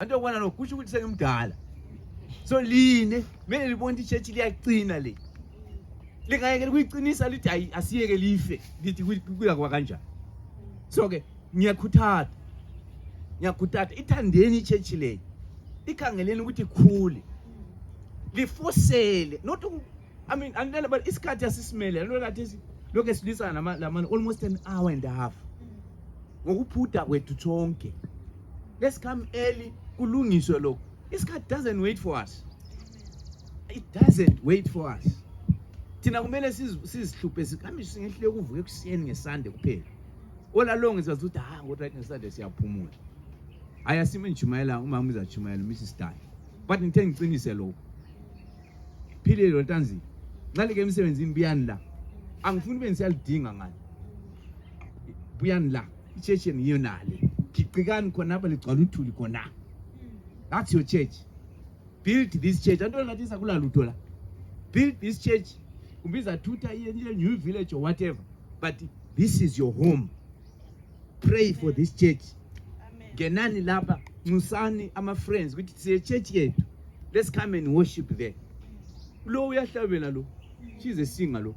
Anto ukubona lokhu kusho ukuthi sengimdala. So line kumele libone ukuthi ichurch liyaqina le. Lingayekela ukuyiqinisa lithi hayi asiyeke life lithi kuya kuba kanjani. So ke ngiyakhuthatha. Ngiyakhuthatha ithandeni ichurch le. Ikhangeleni ukuthi ikhule. Lifosele not I mean anele but isikhathi asisimele lokho kathi lokho esilwisana nama lama almost an hour and a half. Ngokuphuda kwethu sonke. Let's come early kulungiswe lokho. Isikhathi doesn't wait for us. It doesn't wait for us. Thina kumele sizihluphe sihambe singehlule ukuvuka ekuseni ngeSunday kuphela. All along siyazi ukuthi ha ngo right ngeSunday siyaphumula. Hayi asime ngijumayela umama uzajumayela uMrs Dali. But ngithe ngiqinise lokho. Philile lo Ntanzini. Nxa like emsebenzini buyani la. Angifuni ube ngisiyalidinga ngani. Buyani la. Ichurch yenu yiyonale. Giqikani khonapha ligcwala uthuli khona. That's your church. Build this church. Anto ngathi sakula lutho la. Build this church. Kumbe izathutha iye new village or whatever. But this is your home. Pray for this church. Ngenani lapha nxusani ama friends ukuthi siye church yethu. Let's come and worship there. Lo uyahlabela lo. She's a singer lo.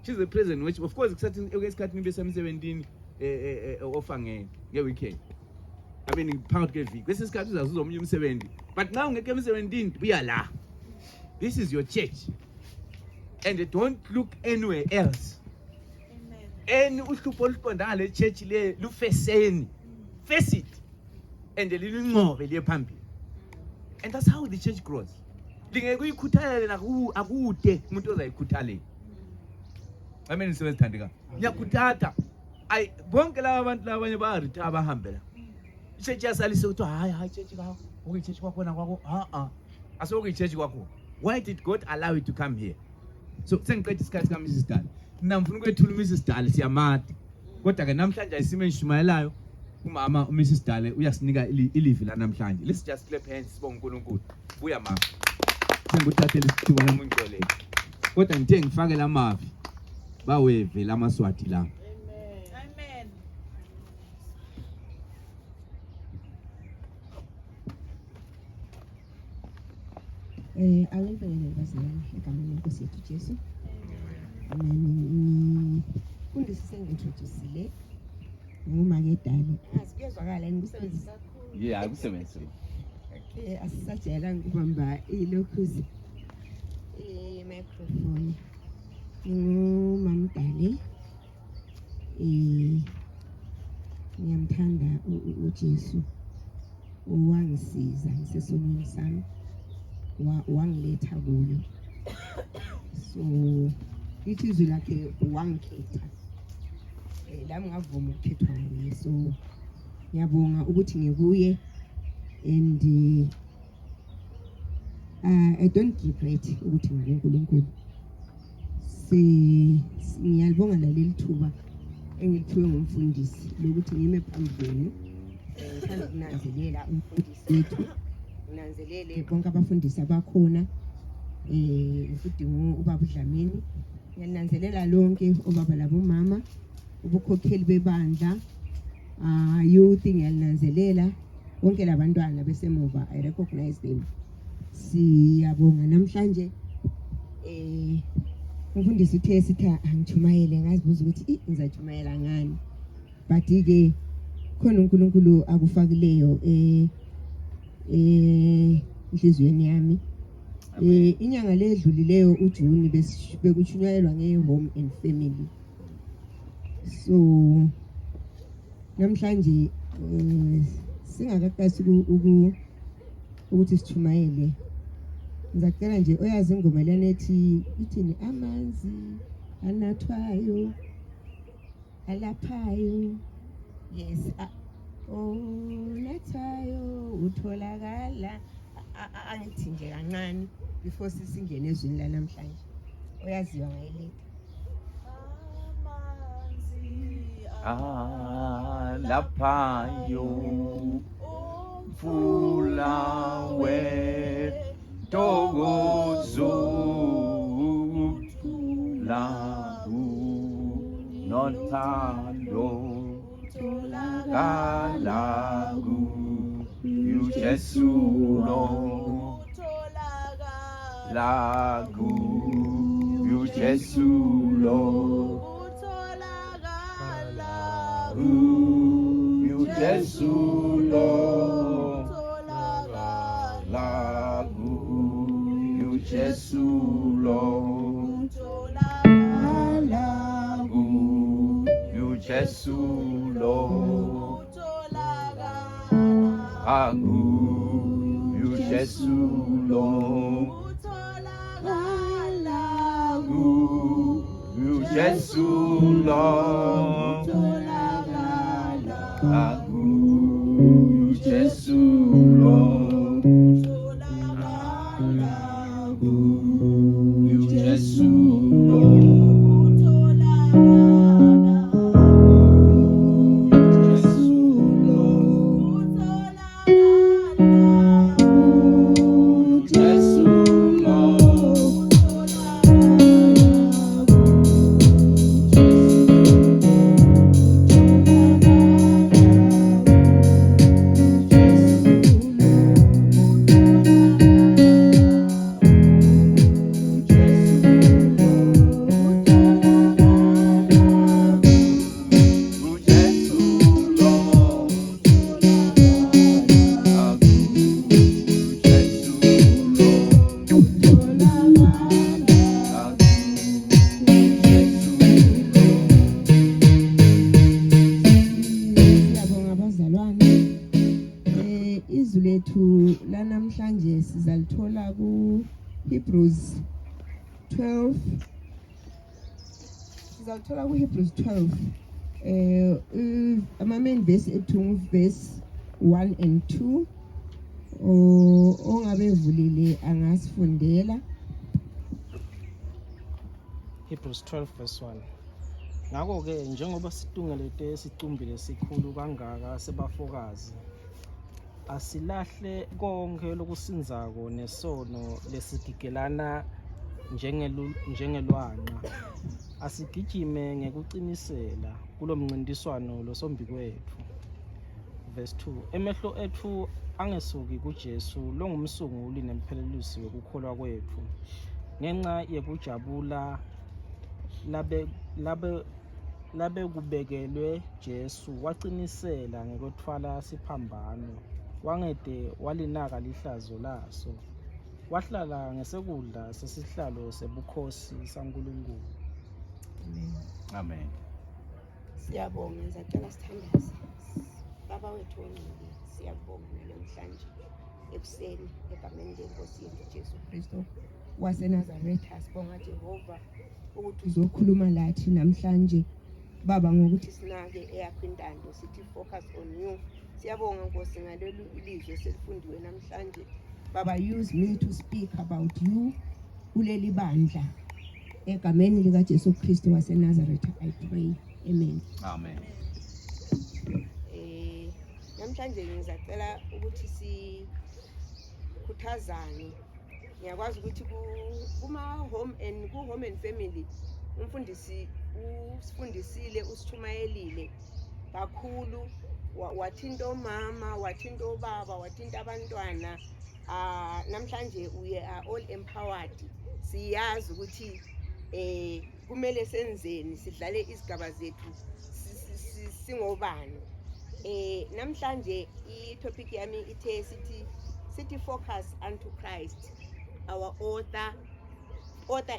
She's the president worship. Of course kusathi esikhathini besemsebenzini eh, eh, eh, ofa nge nge weekend. I mean phakathi kweviki. Kwesinye isikhathi uzazuza omunye umsebenzi. But nxa ungekho emsebenzini buya la. This is your church. And don't look anywhere else. Amen. Any uhlupho oluqondana le church le lufeseni. Face it. And lilinqobe liye phambili. And that's how the church grows. Lingeke uyikhuthalele akude umuntu ozayikhuthalela. Amen nisebenzithandeka. Ngiyakhuthatha. Ay bonke laba bantu labanye ba retire bahambe la. Ichurch yasalise ukuthi hayi hayi church kwakho. Okuyi church kwakhona kwakho. Ha ha. Asokuyi church kwakho. Why did God allow you to come here? So sengiqeda isikhathi ka Mrs Dali. Mina ngifuna ukwethula uMrs Dali siyamati. Kodwa ke namhlanje ayisime engishumayelayo. Umama uMrs Dali uyasinika ilivi la namhlanje. Let's just clap hands sibonge uNkulunkulu. Buya mama. Sengikuthathele isithuba nami ngixolele. Kodwa ngithe ngifake lamavi. Baweve lamaswati la. Amen. Angibingelele bazalwane egameni lenkosi yethu Jesu. Amen. Ngifundisi sengi-introducile ngumake Dali. Angazi kuyezwakala yini kusebenzisa kakhulu. Yeah, akusebenzise. Asisajayelanga ukubamba ilokhuzi i-microphone. Ngumamdali. Ngiyamthanda uJesu owangisiza ngisesonweni sami wangiletha kuyo. So lithi izwi lakhe wangikhetha. Lami ngavuma ukukhethwa nguye. So ngiyabonga ukuthi ngikuye and I don't regret ukuthi ngikuNkulunkulu. Ngiyalibonga naleli thuba engiliphiwe ngumfundisi lokuthi ngime phambi kwenu. Ngithanda ukunanzelela umfundisi wethu, nginanzelele bonke abafundisi abakhona, including ubaba uDlamini. Ngiyananzelela lonke obaba labomama, ubukhokheli bebandla, youth ngiyalinanzelela bonke labantwana besemuva, I recognize them. Siyabonga namhlanje. Umfundisi uthe sithi angichumayele, ngazibuza ukuthi ngizachumayela ngani, but ke khona uNkulunkulu akufakileyo enhliziyweni yami. Inyanga ledlulileyo uJune bekuchunyayelwa nge-home and family. So namhlanje singakaqasi ukuthi sichumayele, ngizacela nje oyazi ingoma lena ethi ithini, amanzi anathwayo alaphayo, yes, onathayo utholakala. Angithi nje kancane before sisingene ezwini la namhlanje, oyaziwa ngayiletha. Alaphayo mfula wentokozo laku nothando tholakala kuJesu. Jesu lo la kuye uJesu lo kuye uJesu lo la kuye uJesu lo la kuye uJesu lo akuye uJesu lo kuye uJesu lo akuye uJesu lo kuye uJesu lo Jesu lo Jesu lo Jesu lo Jesu lo Jesu lo. Siyabonga abazalwane. Izwi lethu lanamhlanje sizalithola ku Hebrews 12. Sizalithola ku Hebrews 12. Ama main verse ethu verse 1 and 2. Ongabe evulile angasifundela. Hebrews 12 verse 1. Ngakho-ke njengoba situngelete sicumbi lesikhulu kangaka sebafokazi, asilahle konke lokusinzako nesono lesigigelana njengelwanqa. Asigijime ngekucinisela kulomncintiswano losombi kwethu. Verse 2. Emehlo ethu angesuki kuJesu longumsunguli nemphelelisi wekukholwa kwethu. Ngenxa yekujabula labe kubekelwe Jesu wacinisela ngekwetfwala siphambano wangete walinaka lihlazo laso, wahlala ngesekudla sesihlalo sebukhosi saNkulunkulu. Amen. Amen. Siyabonga, ngiyacela sithandaze. Baba wethu ongcwele, siyabonga namhlanje ekuseni egameni lenkosi yethu Jesu Kristu waseNazaretha. Sibonga Jehova ukuthi uzokhuluma lathi namhlanje Baba ngokuthi sinake eyakho intando, sithi focus on you. Siyabonga Nkosi ngalolu ilizwi eselifundiwe namhlanje. Baba, use me to speak about you kuleli bandla. Egameni lika Jesu Kristu waseNazaretha I pray. Amen. Amen. Namhlanje ngizacela ukuthi sikhuthazane. Ngiyakwazi ukuthi kuma home and ku home and family umfundisi usifundisile, usithumayelile kakhulu, wathinta omama, wathinta obaba, wathinta abantwana. Namhlanje we are all empowered. Siyazi ukuthi kumele senzeni, sidlale izigaba zethu singobani. Namhlanje i-topic yami ithe sithi focus unto Christ, our author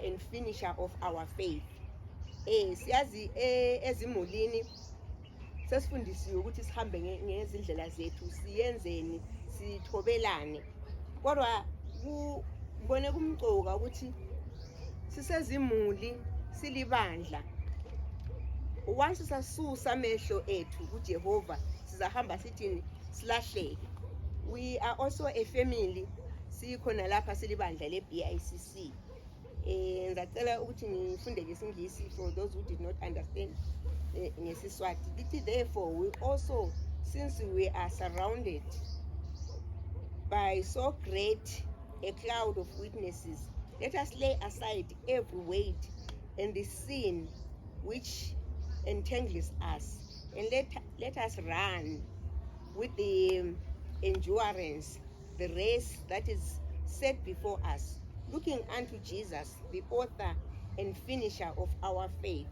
and finisher of our faith. Siyazi ezimulini sesifundisiwe ukuthi sihambe ngezindlela zethu, siyenzeni, sithobelane, kodwa kubone kumcoka ukuthi sisezimuli silibandla, once sasusa amehlo ethu kuJehova sizahamba sithini, silahleke. We are also a family, sikhona lapha silibandla le-BICC. Ngizacela ukuthi ngifunde ngesingisi for those who did not understand ngesiswati. Lithi, therefore we also, since we are surrounded by so great a cloud of witnesses, let us lay aside every weight and the sin which entangles us, and let us run with the endurance the race that is set before us, looking unto Jesus, the author and finisher of our faith.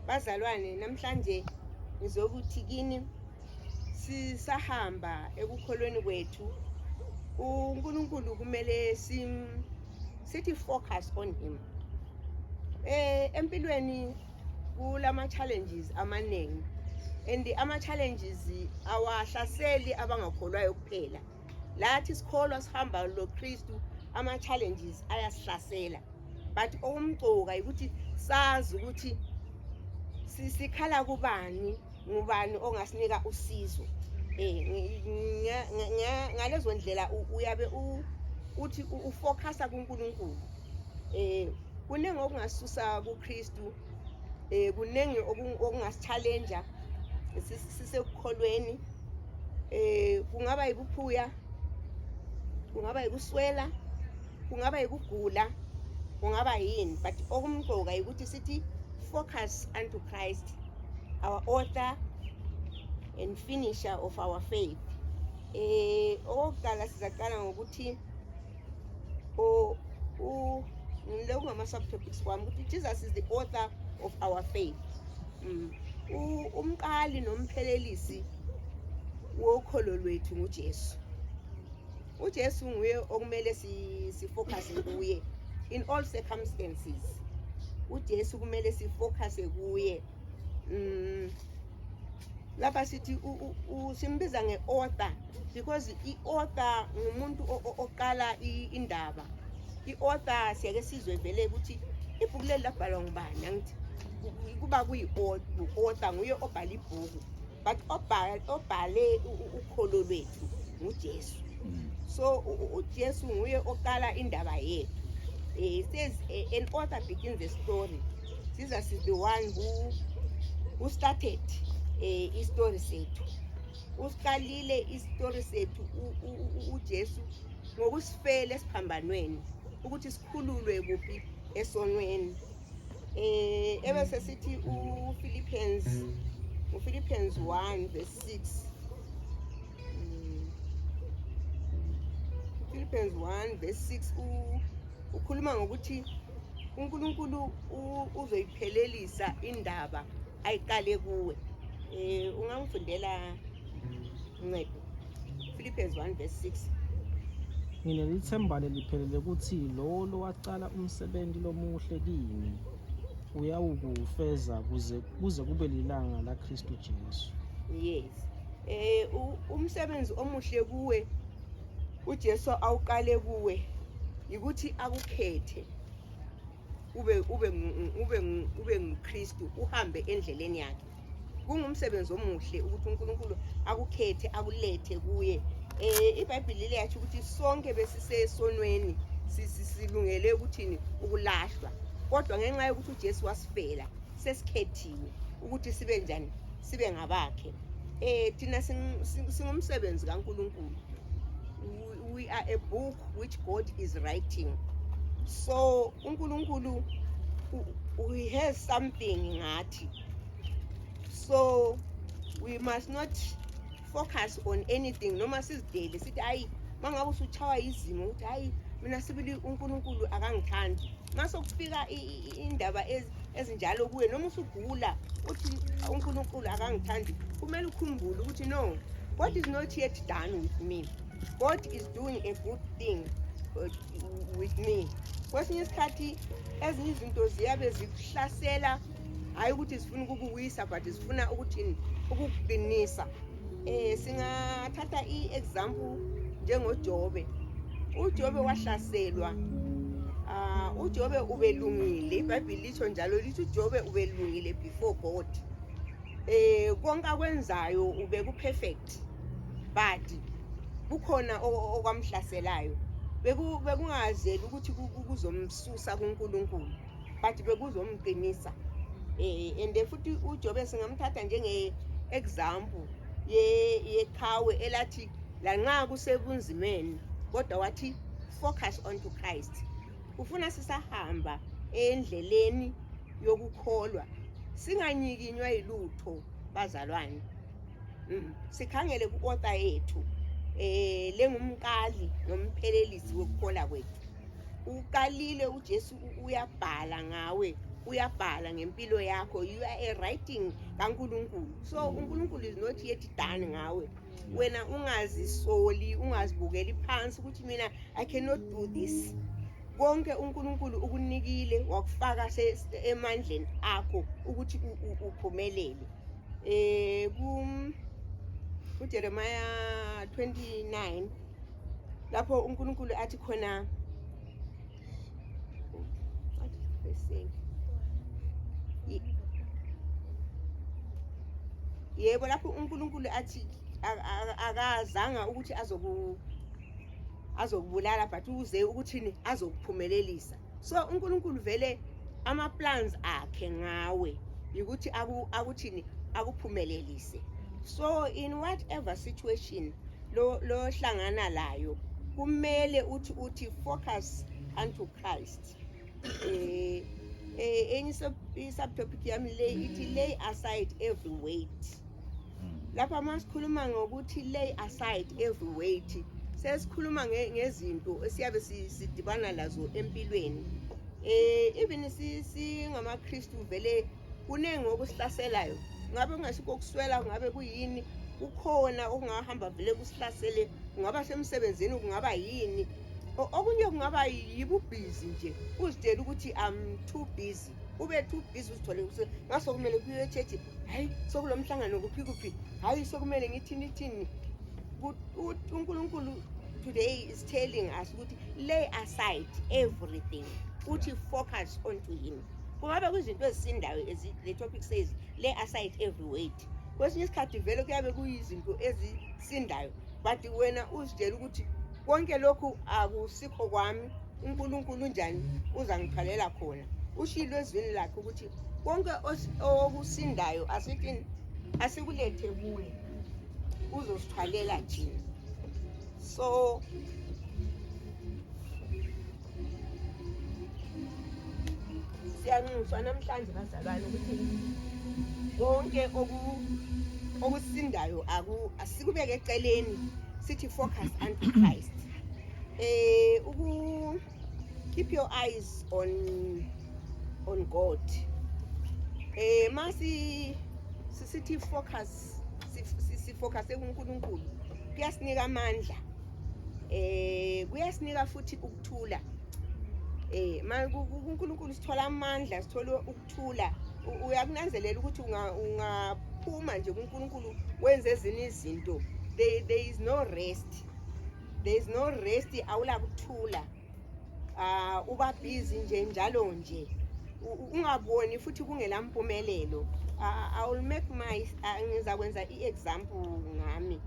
Bazalwane, namhlanje ngizokuthi kini sisahamba ekukholweni kwethu uNkulunkulu kumele sithi focus on him. Empilweni kulama challenges amaningi and ama challenges awahlaseli abangakholwayo kuphela. Lathi sikholwa sihamba lo Kristu, ama challenges ayasihlasela, but okumcoka ukuthi sazi ukuthi sikhala kubani, ngubani ongasinika usizo. Ngalezo ndlela uyabe uthi ufocusa kuNkulunkulu. Kuningi okungasusa kuKristu, kuningi okungasi-challenge sisekukholweni. Kungaba yikuphuya, kungaba yikuswela, kungaba yikugula, kungaba yini, but okumqoka ukuthi sithi focus unto Christ, our author and finisher of our faith. Okokuqala sizaqala ngokuthi o u lokhu ngama subtopics kwami ukuthi Jesus is the author of our faith. Umqali nomphelelisi wokholo lwethu nguJesu. uJesu nguye okumele sifocus kuye in all circumstances. uJesu kumele sifocus kuye. Lapha sithi simbiza nge-author because i-author ngumuntu oqala indaba. I-author siyake sizwe vele ukuthi ibhuku leli labhalwa ngubani, angithi kuba kuyi-author, nguye obhala ibhuku, but obhale ukholo lwethu nguJesu. So uJesu nguye oqala indaba yethu. It says an author begins a story. Jesus is the one who started istory sethu. Usiqalile istory sethu uJesu ngokusifela esiphambanweni ukuthi sikhululwe kuphi esonweni. Ebese sithi uPhilippians 1 verse 6. Philippians 1 verse 6 ukhuluma ngokuthi uNkulunkulu uzoyiphelelisa indaba ayiqale kuwe. Ungangifundela, Ncedo? Philippians 1 verse 6. Nginelithemba leliphelele ukuthi lowo lowacala umsebenzi lomuhle kimi uyawukufeza kuze kube lilanga laKristu Jesu. Yes. Umsebenzi omuhle kuwe uJesu awuqale kuwe ukuthi akukhethe ube nguKristu, uhambe endleleni yakhe. Kungumsebenzi omuhle ukuthi uNkulunkulu akukhethe akulethe kuye. IBhayibheli liyatsho ukuthi sonke besisesonweni, silungele ukuthini, ukulahlwa, kodwa ngenxa yokuthi uJesu wasifela sesikhethiwe ukuthi sibe njani, sibe ngabakhe. Thina singumsebenzi kaNkulunkulu. We are a book which God is writing. So uNkulunkulu he has something ngathi, so we must not focus on anything noma sizidele sithi hayi, mangabe usuchawa izimo ukuthi hayi, mina sibili uNkulunkulu akangithandi. Mase kufika indaba ezinjalo kuwe noma usugula uthi uNkulunkulu akangithandi, kumele ukhumbule ukuthi no, God is not yet done with me. God is doing a good thing with me. Kwesinye isikhathi ezinye izinto ziyabe zikuhlasela, hayi ukuthi zifuna ukukuwisa, but zifuna ukuthi ukukuqinisa. Singathatha i-example njengoJobe. uJobe wahlaselwa. uJobe ubelungile, iBhayibheli lisho njalo, lithi uJobe ubelungile before God. Konke akwenzayo ube ku-perfect, but kukhona okwamhlaselayo. Bekungazeli ukuthi kuzomsusa kuNkulunkulu, but bekuzomqinisa. And futhi uJobe singamthatha njenge example yeqhawe elathi lanxa kusebunzimeni kodwa wathi focus onto Christ. Ufuna sisahamba endleleni yokukholwa singanyikinywa yilutho, bazalwane. Sikhangele ku-author yethu. Lengumqali nomphelelisi wokukholwa kwethu. Uqalile uJesu, uyabhala ngawe, uyabhala ngempilo yakho. You are a writing kaNkulunkulu, so uNkulunkulu is not yet done ngawe. Wena ungazisoli, ungazibukeli phansi ukuthi mina I cannot do this. Konke uNkulunkulu ukunikile, wakufaka emandleni akho ukuthi uphumelele. Ku kuJeremiah 29 lapho uNkulunkulu athi khona, what is the saying? Yebo, lapho uNkulunkulu athi akazanga ukuthi azokubulala, but uze ukuthini? Azokuphumelelisa. So uNkulunkulu vele ama plans akhe ngawe ukuthi akuthini? Akuphumelelise. So in whatever situation lo hlangana layo, kumele uthi focus unto Christ. Enye i-subtopic yami le ithi lay aside every weight. Lapha masikhuluma ngokuthi lay aside every weight, sesikhuluma ngezinto esiyabe sidibana lazo empilweni. Even singamaKristu vele kuningi okusihlaselayo, ngabe kungasikho ukuswela, kungabe kuyini, kukhona okungahamba vele kusihlasele, kungaba semsebenzini, kungaba yini. Okunye kungaba yibubhizi nje, uzitshela ukuthi I'm too busy, ube too busy, uzithole ukuthi ngasokumele kuyiwe e-church, hayi, sokulo mhlangano kuphi kuphi, hayi, sokumele ngithini thini. UNkulunkulu today is telling us ukuthi lay aside everything, uthi focus onto him. Kungabe kuyizinto ezisindayo, as the topic says, lay aside every weight. Kwesinye isikhathi vele kuyabe kuyizinto ezisindayo, but wena uzitshela ukuthi konke lokhu akusikho kwami, uNkulunkulu unjani? Uzangithwalela khona. Ushilo ezwini lakhe ukuthi konke okusindayo asithini? Asikulethe kuye, uzosithwalela thina. So siyanxuswa namhlanje bazalwane ukuthi konke okusindayo asikubeke eceleni, sithi focus unto Christ. Uku keep your eyes on God. Masi sisithi focus, sifocus kuNkulunkulu, kuyasinika amandla, kuyasinika futhi ukuthula. Ma kuNkulunkulu sithola amandla, sithola ukuthula. Uyakunanzelela ukuthi ungaphuma nje kuNkulunkulu wenze ezinye izinto, there is no rest, there is no rest, awula kuthula. Uba busy nje njalo nje, ungaboni futhi kungela mpumelelo. I will make my ngizakwenza i-example ngami.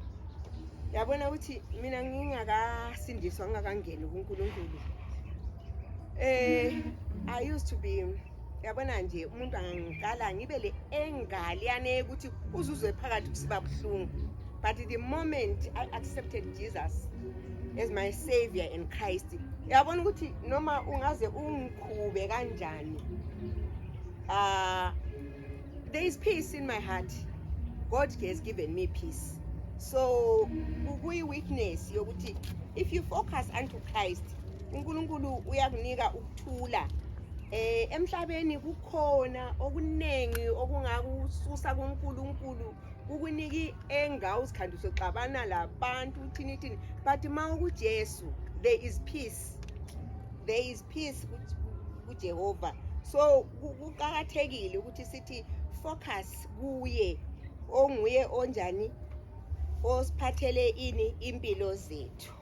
Yabona ukuthi mina ngingakasindiswa, ngingakangeni kuNkulunkulu, I used to be, yabona nje, umuntu angangiqala ngibe le engaliyane ukuthi uzuzwe phakathi kusiba buhlungu. But the moment I accepted Jesus as my savior and Christ, yabona ukuthi noma ungaze ungikhube kanjani, there is peace in my heart. God has given me peace. So kuyi-witness yokuthi if you focus unto Christ, uNkulunkulu uyakunika ukuthula. Emhlabeni kukhona okuningi okungakususa kuNkulunkulu, kukunika i-anger, uzikhanda usoxabana labantu, uthini thini, but ma ukuJesu there is peace, there is peace kuJehova. So kuqakathekile ukuthi sithi focus kuye, onguye onjani osiphathele ini impilo zethu.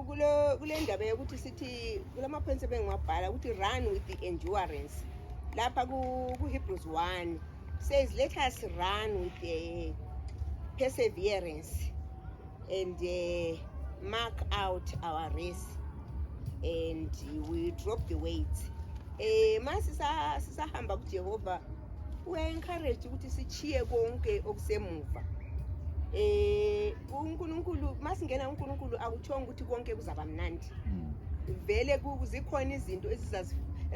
Kulo kule ndaba yokuthi sithi kulama points ebengiwabhala ukuthi run with the endurance, lapha ku Hebrews 1 says let us run with the perseverance and mark out our race and we drop the weight. Mase sisahamba kuJehova, we are encouraged ukuthi sichiye konke okusemuva. UNkulunkulu, masingena uNkulunkulu, akuthonga ukuthi konke kuzaba mnandi. Vele zikhona izinto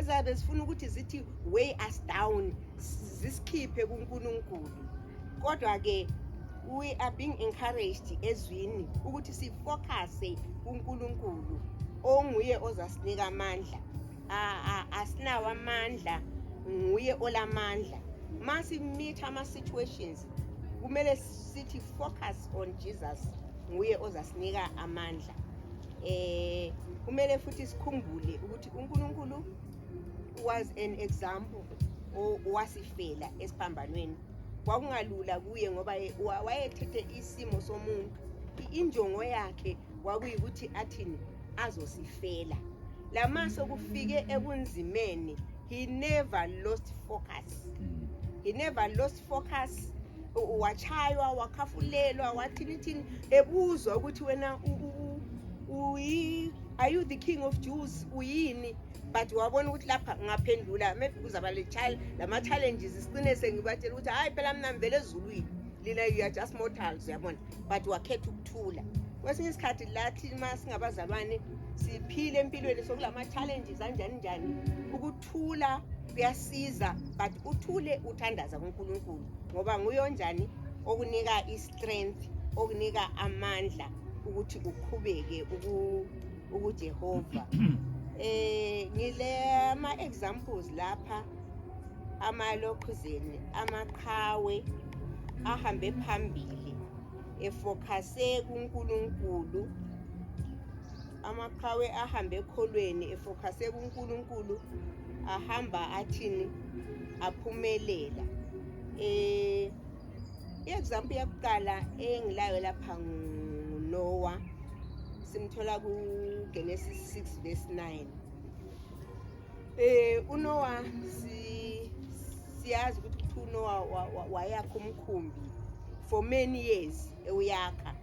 ezabe zifuna ukuthi zithi weigh us down, zisikhiphe kuNkulunkulu. Kodwa ke we are being encouraged ezwini ukuthi sifocuse kuNkulunkulu onguye ozasinika amandla. Asinawo amandla, nguye olamandla. Masi-meet ama-situations, kumele sithi focus on Jesus, nguye ozasinika amandla. Kumele futhi sikhumbule ukuthi uNkulunkulu was an example owasifela esiphambanweni. Kwakungalula kuye ngoba wayethethe isimo somuntu. Injongo yakhe kwakuyikuthi athini, azosifela. Lamaso kufike ebunzimeni, he never lost focus. He never lost focus. Wachaywa, wakhafulelwa, wathini thini, ebuzwa ukuthi wena uyi are you the king of Jews, uyini? But wabona ukuthi lapha ngaphendula maybe kuzaba le lama challenges, sicine sengibatshela ukuthi hayi phela mina ngivele ezulwini, lina you are just mortals, uyabona. But wakhetha ukuthula. Kwesinye isikhathi lathi uma singabazalwane siphile empilweni sokulama challenges anjani njani, ukuthula kuyasiza, but uthule uthandaza kuNkulunkulu, ngoba nguye onjani okunika i-strength, okunika amandla ukuthi uqhubeke ukuJehova. Ngile ama examples lapha, amalokhuzeni, amaqhawe ahambe phambili efocuse kuNkulunkulu, amaqhawe ahambe ekholweni efocuse kuNkulunkulu, ahamba athini, aphumelela. I-example yakuqala engilayo lapha nguNoah, simthola ku Genesis 6 verse 9. UNoah, siyazi ukuthi kuthiwa uNoah wayakha umkhumbi for many years ewuyakha.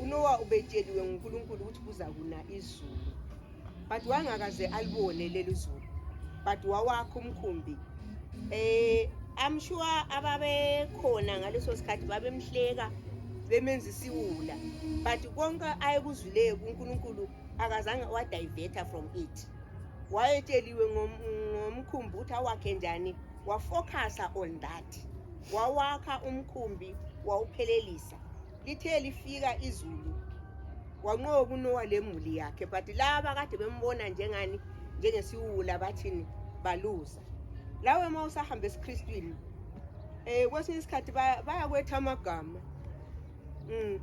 UNoah ubetsheliwe nguNkulunkulu ukuthi kuza kuna izulu, but wangakaze alibone leli zulu, but wawakha umkhumbi. I'm sure ababekhona ngaleso sikhathi babemhleka, bemenza isiwula, but konke ayekuzwileyo kuNkulunkulu akazange wadivert from it. Wayetsheliwe ngomkhumbi ukuthi awakhe njani, wafocusa on that, wawakha umkhumbi, wawuphelelisa. Lithe lifika izulu, wanqoba uNoah lemuli yakhe, but laba kade bembona njengani, njengesiwula, bathini, baluza. Lawe uma usahamba esiKristwini, kwesinye isikhathi bayakwetha amagama.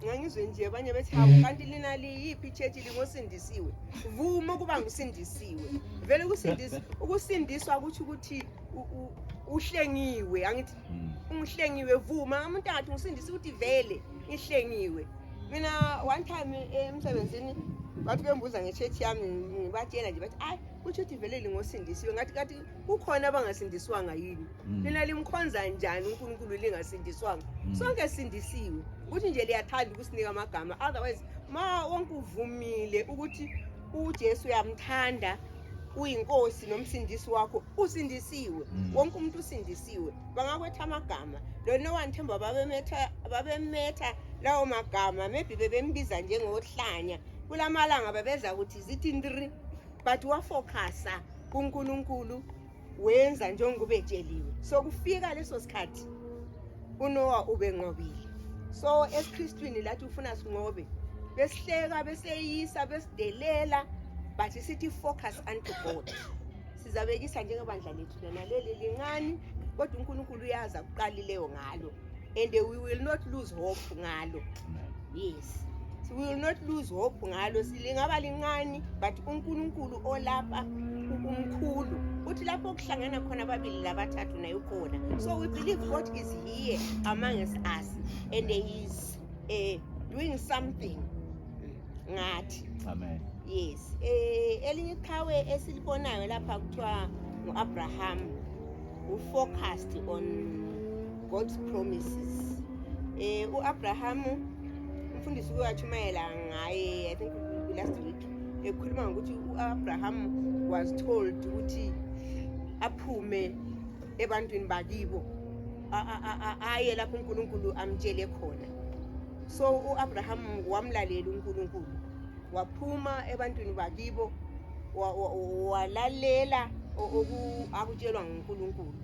Ngangizwe nje abanye bethi, hawu, kanti lina liyiphi ichurch, lingosindisiwe? Vuma ukuba ngisindisiwe vele. Ukusindiswa kutsho ukuthi uhlengiwe, angithi? Ungihlengiwe, vuma. Umuntu angathi ngisindisiwe, ukuthi vele ngihlengiwe. Mina one time emsebenzini bathi bembuza nge-church yami, ngibatshela nje, bathi ayi, kutsho ukuthi vele lingosindisiwe. Ngathi kathi kukhona abangasindiswanga yini? Lina limkhonza njani uNkulunkulu lingasindiswanga? Sonke sindisiwe, ukuthi nje liyathanda ukusinika amagama. Otherwise ma wonke uvumile ukuthi uJesu uyamthanda, uyinkosi nomsindisi wakho, usindisiwe. Wonke umuntu usindisiwe, bangakwetha amagama. Lo Noah ngithemba babemetha lawo magama, maybe bebembiza njengohlanya, kulamalanga babeza ukuthi zithi ndri, but wafocusa kuNkulunkulu, wenza njengoba etsheliwe. So kufika leso sikhathi uNoah ubenqobile. So esiKristwini lathi ufuna sinqobe, besihleka, beseyisa, besidelela, but sithi focus unto God. Sizabekisa njengebandla lethu lona leli lincane, kodwa uNkulunkulu uyazi akuqalileyo ngalo, and we will not lose hope ngalo. Yes, so we will not lose hope ngalo. Lingaba lincane, but uNkulunkulu olapha umkhulu, uthi lapho kuhlangana khona ababili labathathu naye ukhona. So we believe God is here amongst us and he is doing something ngathi. Amen. Yes, elinye iqhawe esilibonayo lapha kuthiwa nguAbraham, who focused on God's promises. UAbraham, umfundisi uyachumayela ngaye, I think last week, ekhuluma ngokuthi uAbraham was told ukuthi aphume ebantwini bakibo, aye lapho uNkulunkulu amtshele khona. So uAbraham wamlalela uNkulunkulu, waphuma ebantwini bakibo. Walalela akutshelwa nguNkulunkulu,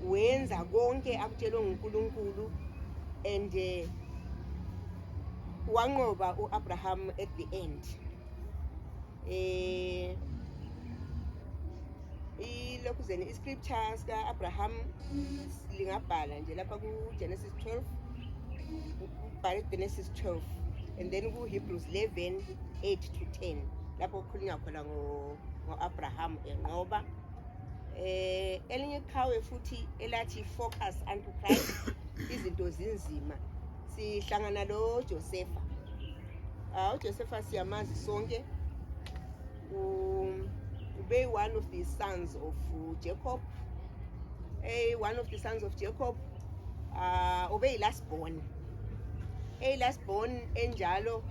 wenza konke akutshelwe nguNkulunkulu and wanqoba uAbraham at the end. Ilokhuzeni iscripture sika-Abraham lingabhala nje lapha ku-Genesis 12, ubhale Genesis 12 and then ku-Hebrews 11 8 to 10, lapho kukhulunywa khona ngo-Abraham enqoba. Elinye iqhawe futhi elathi focus unto Christ, izinto zinzima, sihlangana lo Josepha. UJosepha siyamazi sonke, ube one of the sons of Jacob, one of the sons of Jacob. Ube last born, a last born enjalo.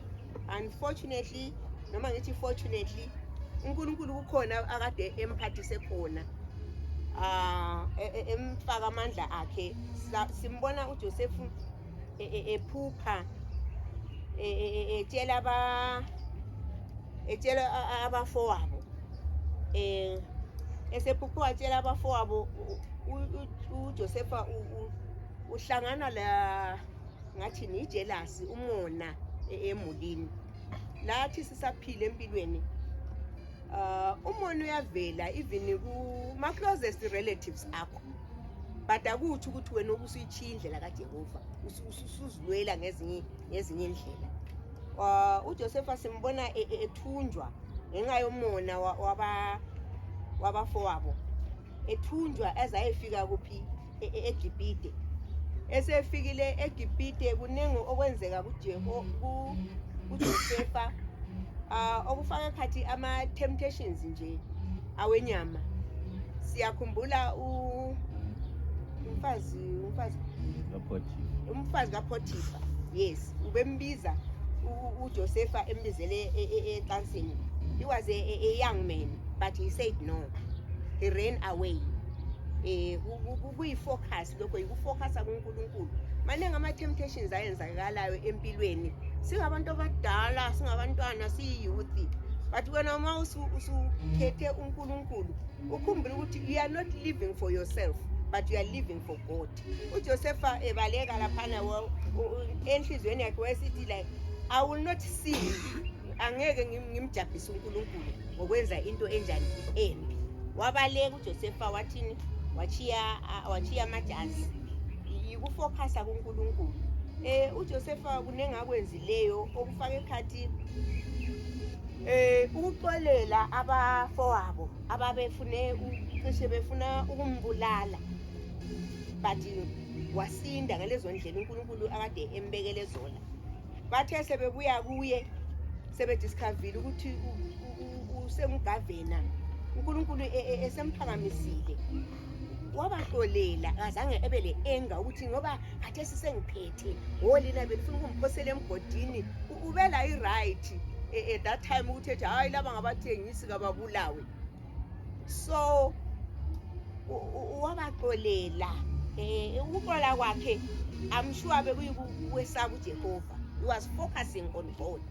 Unfortunately, noma ngithi fortunately, uNkulunkulu kukhona akade emphathise khona, emfaka amandla akhe. Simbona uJoseph ephupha, etshela aba etshela abafowabo, esephupha watshela abafowabo. uJosepha uhlangana la ngathi ni jealousy, umona emulini. Lathi sisaphila empilweni, umona uyavela even kuma closest relatives akho, but akuthi ukuthi wena ubusuyitshiya indlela kaJehova, usuzilwela ngezinye indlela. UJosepha simbona ethunjwa ngenxa yomona wabafowabo, ethunjwa ezayefika kuphi? EGibhite. Esefikile eGibhite, kuningi okwenzeka kuJeho kuJosepha, okufaka khathi ama temptations nje awenyama. Siyakhumbula umfazi umfazi kaPotifa, yes, ubembiza uJosepha, embizele ecansini. He was a young man, but he said no, he ran away. Kuyi-focus lokho, yikufocusa kuNkulunkulu. Maningi ama-temptations ayenzakalayo empilweni, singabantu abadala, singabantwana, siyi-youth, but wena uma usukhethe uNkulunkulu, ukhumbule ukuthi you are not living for yourself, but you are living for God. UJosepha ebaleka laphana, enhliziyweni yakhe wayesithi like, "I will not sin, angeke ngimjabhise uNkulunkulu ngokwenza into enjani, embi." Wabaleka uJosepha, wathini? Wachiya amajazi. Yikufocusa kuNkulunkulu. UJosepha kunengakwenzileyo okufaka ekhathi ukuxolela abafowabo ababefune cishe befuna ukumbulala, but wasinda ngalezo ndlela uNkulunkulu akade embekele zona. Bathe sebebuya kuye, sebediscoverile ukuthi usengugavena, uNkulunkulu esemphakamisile, wabaxolela. Akazange ebe le anger ukuthi ngoba khathesi sengiphethe wolina belifuna ukumphosela emgodini. Ubela i-right at that time ukuthi ethi, "Hayi, laba ngabathengisi, kababulawe." So wabaxolela. Ukuxola kwakhe, I'm sure bekuyikukwesaba uJehova. He was focusing on God.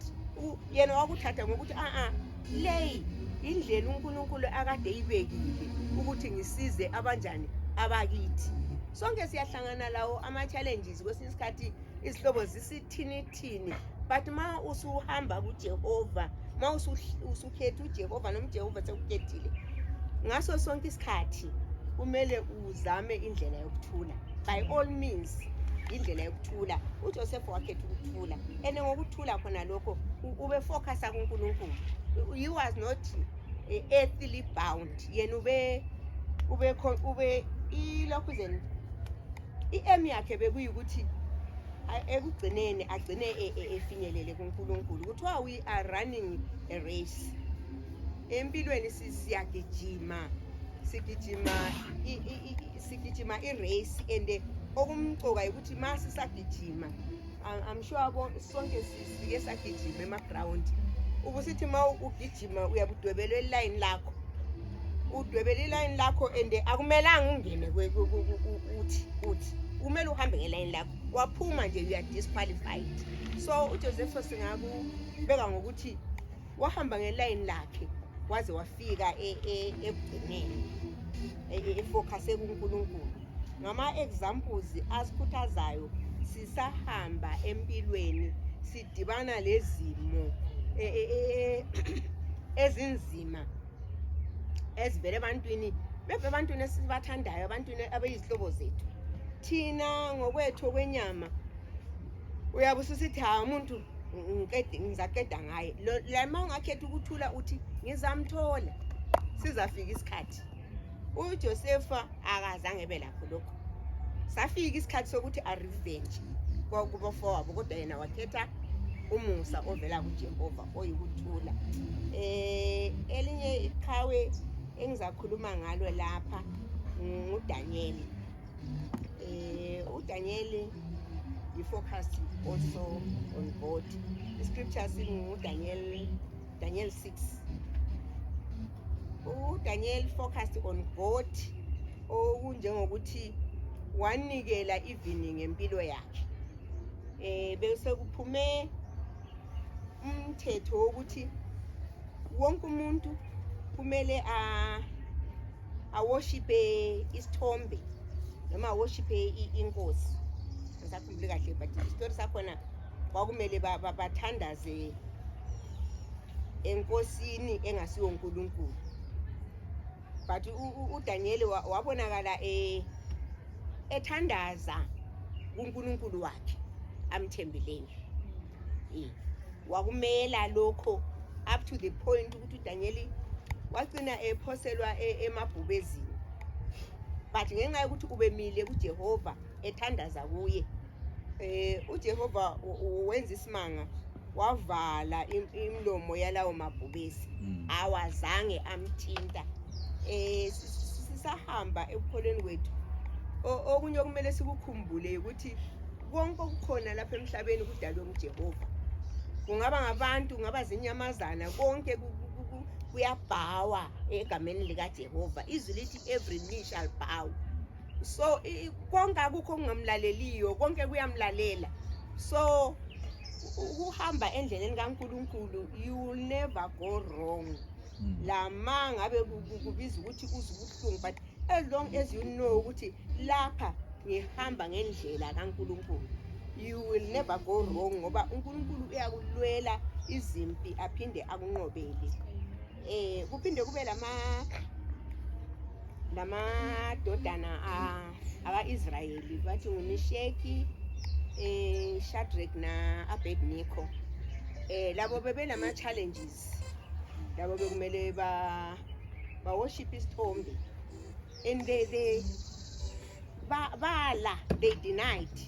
Yena wakuthatha ngokuthi a-a, leyi indlela uNkulunkulu akade eyibekile ukuthi ngisize abanjani, abakithi. Sonke siyahlangana lawo ama-challenges, kwesinye isikhathi izihlobo zisithinithini, but ma usuhamba kuJehova, ma usukhetha uJehova, noma uJehova sekukhethile, ngaso sonke isikhathi kumele uzame indlela yokuthula by all means, indlela yokuthula. UJoseph wakhetha ukuthula, and ngokuthula khona lokho ube focusa kuNkulunkulu. He was not earthly bound. Yena ube ilokhu zeni, i-aim yakhe bekuyikuthi ekugcineni agcine efinyelele kuNkulunkulu. Kuthiwa we are running a race empilweni, siyagijima, sigijima i-race, and okumcoka ukuthi ma sisagijima, I'm sure sonke sike sagijima ema-ground, ubusithi ma ugijima uyabudwebela iline lakho, udwebela iline lakho, and akumelanga ungene uthi kumele uhambe ngeline lakho. Waphuma nje, you are disqualified. So uJoseph singakubeka ngokuthi wahamba ngeline lakhe. Waze wafika ekugcineni efocuse kuNkulunkulu. Ngama-examples asikhuthazayo sisahamba empilweni, sidibana lezimo ezinzima ezivela ebantwini, beve ebantwini esibathandayo, ebantwini abayizihlobo zethu. Thina ngokwethu okwenyama uyabe ususithi, "Ha, umuntu ngiqede, ngizaqeda ngaye." La ma ungakhetha ukuthula, uthi, "Ngizamthola, sizafika isikhathi." UJosefa akazange ebe lakho lokho. Safika isikhathi sokuthi arevenge kubafowabo, kodwa yena wakhetha umusa ovela kuJehova oyikuthula. Elinye iqhawe engizakhuluma ngalo lapha nguDaniel. UDaniel yi-focus also on God. I-scripture singuDaniel, Daniel 6. UDaniel focused on God, okunjengokuthi wanikela even ngempilo yakhe. Bese kuphume umthetho wokuthi wonke umuntu kumele a aworshipe isithombe noma aworshipe inkosi. Angisakhumbuli kahle, but isitori sakhona kwakumele bathandaze enkosini engasiwo uNkulunkulu. But uDaniel wabonakala ethandaza kuNkulunkulu wakhe amthembileyo. Wakumela lokho up to the point ukuthi uDaniel wagcina ephoselwa emabhubezini, but ngenxa yokuthi ubemile kuJehova ethandaza kuye, uJehova wenza isimanga, wavala imlomo yalawo mabhubesi, awazange amthinta. Sisahamba ekukholweni kwethu, okunye okumele sikukhumbule ukuthi konke okukhona lapha emhlabeni kudalwe nguJehova. Kungaba ngabantu, kungaba zinyamazana, konke kuyabowa egameni likaJehova. Izwi lithi, "Every knee shall bow." So konke, akukho okungamlaleliyo, konke kuyamlalela. So ukuhamba endleleni kaNkulunkulu, you will never go wrong. Lama ngabe kubiza ukuthi uzwe ubuhlungu, but as long as you know ukuthi lapha ngihamba ngendlela kaNkulunkulu, you will never go wrong, ngoba uNkulunkulu uyakulwela izimpi aphinde akunqobele. Kuphinde kube lamadodana aka-Israyeli, bathi nguMisheki, Shadrach na Abednego. Labo bebelama challenges. Labo bekumele ba worship isithombe and they bala, they denied.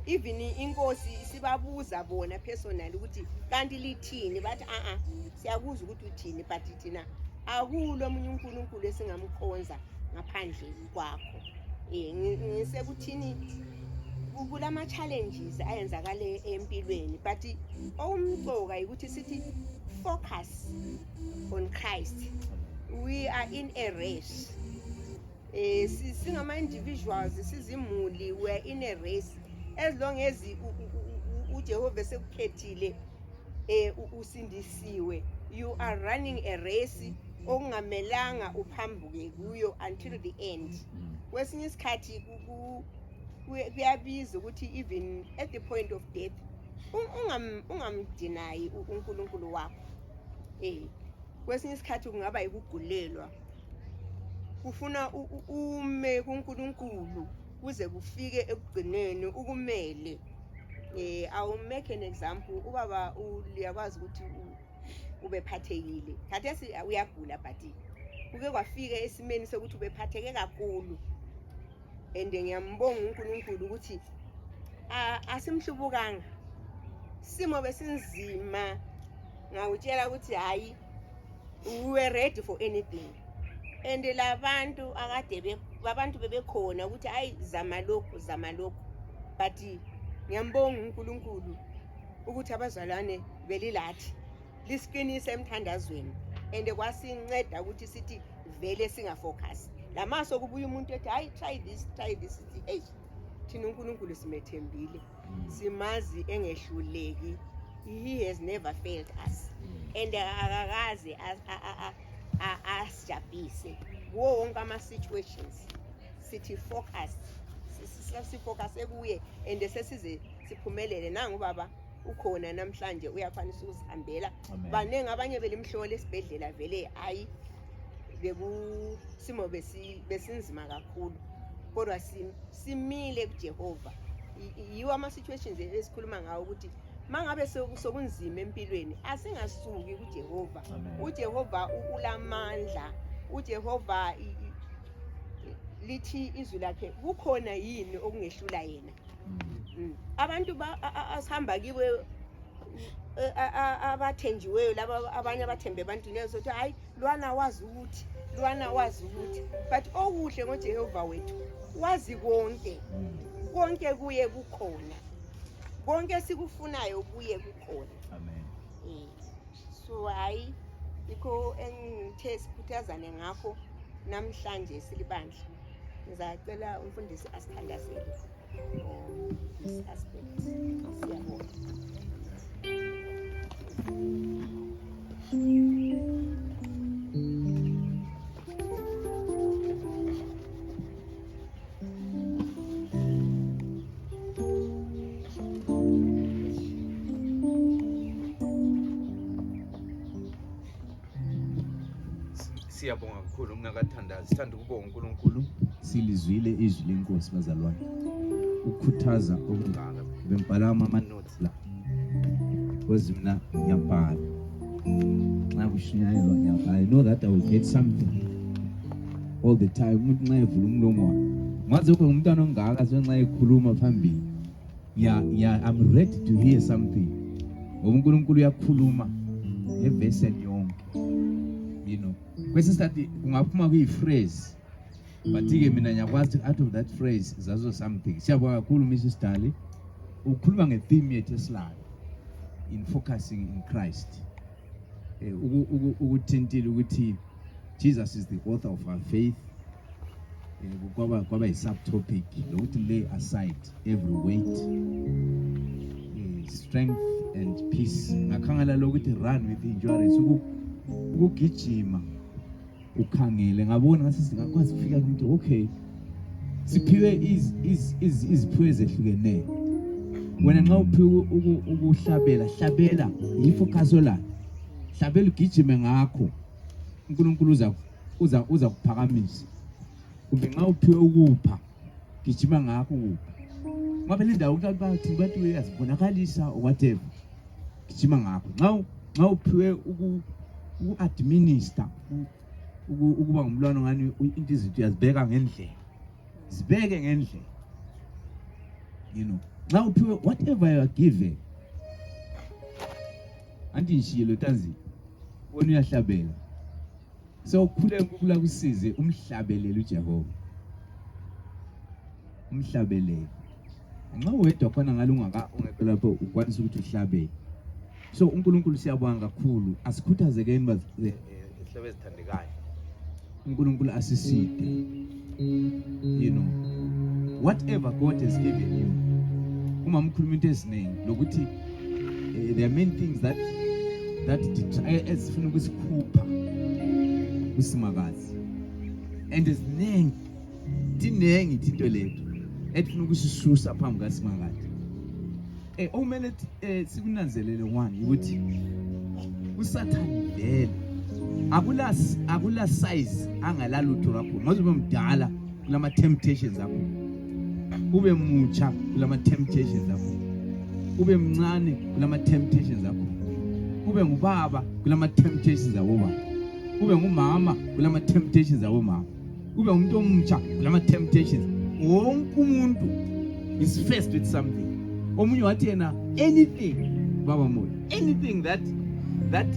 Even inkosi isibabuza bona personally ukuthi, "Kanti lithini?" Bathi, "A a, siyakuzwa ukuthi uthini, but thina akulo omunye uNkulunkulu esingamkhonza ngaphandle kwakho." Ngisekuthini, kulama challenges ayenzakale empilweni, but okumcoka ukuthi sithi focus on Christ. We are in a race. Singama individuals, sizimuli, we are in a race. As long as uJehova esekukhethile, usindisiwe, you are running a race okungamelanga uphambuke kuyo until the end. Kwesinye isikhathi kuyabiza ukuthi even at the point of death ungamdinayi uNkulunkulu wakho. Kwesinye isikhathi kungaba ikugulelwa, kufuna ume kuNkulunkulu kuze kufike ekugcineni ukumele. I will make an example. Ubaba liyakwazi ukuthi ubephathekile, khathesi uyagula, but kuke kwafika esimeni sokuthi ubephatheke kakhulu, and ngiyambonga uNkulunkulu ukuthi asimhlubukanga. Simo besinzima, ngakutshela ukuthi hayi, we were ready for anything, and labantu akade abantu bebekhona ukuthi hayi, zama lokhu, zama lokhu, but ngiyambonga uNkulunkulu ukuthi abazalwane belilathi lisiqinise emthandazweni, and kwasinceda ukuthi sithi vele singafocus lamaso kubuya umuntu ethi, "Hayi, try this, try this." Sithi, "Eyi, thina uNkulunkulu simethembile, simazi engehluleki. He has never failed us." And akakaze asijabhise kuwo wonke ama-situations. Sithi focus, sifocuse kuye and sesize siphumelele. Nangu baba ukhona namhlanje, uyakwanisa ukuzihambela. Baningi abanye belimhlola esibhedlela vele, hayi, bekusimo besinzima kakhulu, kodwa simile kuJehova. Yiwo ama-situations esikhuluma ngawo ukuthi mangabe sokunzima empilweni, asingasuki kuJehova. UJehova ulamandla. UJehova, lithi izwi lakhe, kukhona yini okungehlula yena? Abantu asihamba kibo, abathenjiweyo laba, abanye abathembe ebantwini, ezothi hayi, lwana wazi ukuthi, lwana wazi ukuthi, but okuhle ngoJehova wethu, wazi konke. Konke kuye kukhona, konke esikufunayo kuye kukhona. Amen. So hayi, yikho engithe sikhuthazane ngakho namhlanje silibandla. Ngizacela umfundisi asithandazele on this aspect. Siyabonga. Siyabonga kakhulu mngakathandazi. Sithanda ukubonga uNkulunkulu. Silizwile izwi lenkosi, bazalwane, ukukhuthaza okungaka. Bembhala ama-notes la, because mina ngiyabhala nxa kushunyayelwa, ngiyabhala. I know that I will get something all the time. Umuntu nxa evula umlomo wakhe, ngaze ube ngumntwana ongaka, so nxa ekhuluma phambili, I'm ready to hear something, ngoba uNkulunkulu uyakhuluma ngeveseni yonke. Kwesinye isikhathi kungaphuma kuyi-phrase, but-ke mina ngiyakwazi out of that phrase zazo something. Siyabonga kakhulu, Mrs Dali, ukhuluma nge-theme yethu esilayo in focusing in Christ. Ukuthintile ukuthi Jesus is the author of our faith, kwaba yi-subtopic lokuthi lay aside every weight, strength and peace. Ngakhangela lokuthi run with endurance, ukugijima ukhangele. Ngabona ngathi singakwazi ukufika kumuntu. Okay, siphiwe iziphiwo ezehlukeneyo. Wena nxa uphiwe ukuhlabela, hlabela, yifocus olayo, hlabela, ugijime ngakho, uNkulunkulu uza kuphakamisa. Kumbe nxa uphiwe ukupha, gijima ngakho ukupha, ngoba le ndawo ukuthi bathi uyazibonakalisa or whatever, gijima ngakho. Nxa uphiwe uku-administer, ukuba ngumlwana ngani, into izinto uyazibeka ngendlela, zibeke ngendlela. Nxa uphiwe whatever you are given, anti ngishilo tanzi, wena uyahlabela, so ukhuleka uNkulunkulu akusize umhlabelele uJehova, umhlabelele. Nxa uwedwa khona ngale, ungaka ungekho lapho ukwanisa ukuthi uhlabele. So uNkulunkulu, siyabonga kakhulu. Asikhuthazekeni, zihlobo ezithandekayo, uNkulunkulu asiside. Whatever God has given you, uma mkhuluma into eziningi lokuthi there are many things that ezifuna ukusikhupha kusimakazi, and eziningi, tinengi into lethu etifuna ukusisusa phambi kasimakazi. Okumele sikunanzelele, one, ukuthi uSathane vele akula size angalalutho kakhulu. Ngaze ube mdala, kulama temptations akho, ube mutsha, kulama temptations akho, ube mncane, kulama temptations akho, ube ngubaba, kulama temptations abobaba, ube ngumama, kulama temptations abomama, ube umuntu omutsha, kulama temptations. Wonke umuntu is faced with something. Omunye wathi yena, anything, baba moyo, anything that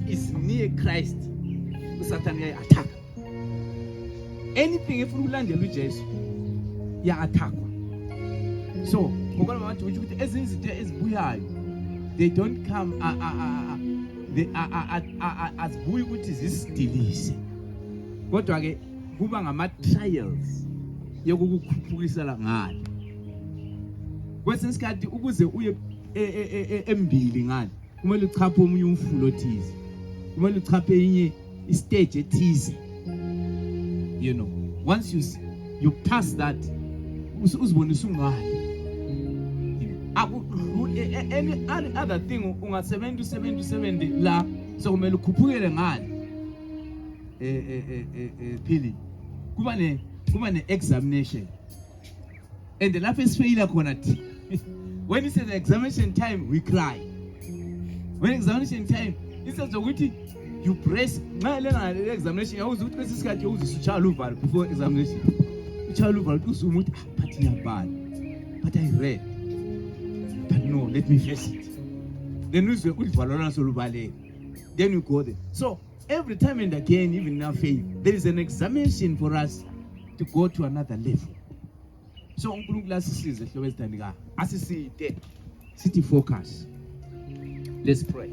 is near Christ, uSathane uyayi-attack. Anything efuna ukulandela uJesu iya-attackwa. So ngokwala manje kusho ukuthi ezinye izinto ezibuyayo, they don't come, they azibuyi ukuthi zisidilise, kodwa ke kuba ngama-trials yokukukhuphukisela ngale. Kwesinye isikhathi ukuze uye embili ngale, kumele uchaphe omunye umfula othize. Kumele uchaphe inye istage ethize. You know, once you you pass that, uzibone usungale. Any other thing ungasebenza usebenza usebenze la, sokumele ukhuphukele ngale. Phili kuba ne examination, and lapho esifeyila khona thi, when it's an examination time, we cry. When examination time, instead zokuthi you press nxa lena le examination, yawuza ukuthi kwesinye isikhathi yawuza usutshaya uvalo before examination, utshaya uvalo ukuthi uzume ukuthi, "Ah, but ngiyabhala, but I read, but no, let me face it." Then uzwe ulivalo lona solubaleka, then you go there. So every time and again, even in our faith, there is an examination for us to go to another level. So uNkulunkulu asisize, hlobo ezithandekayo, asiside sithi focus. Let's pray.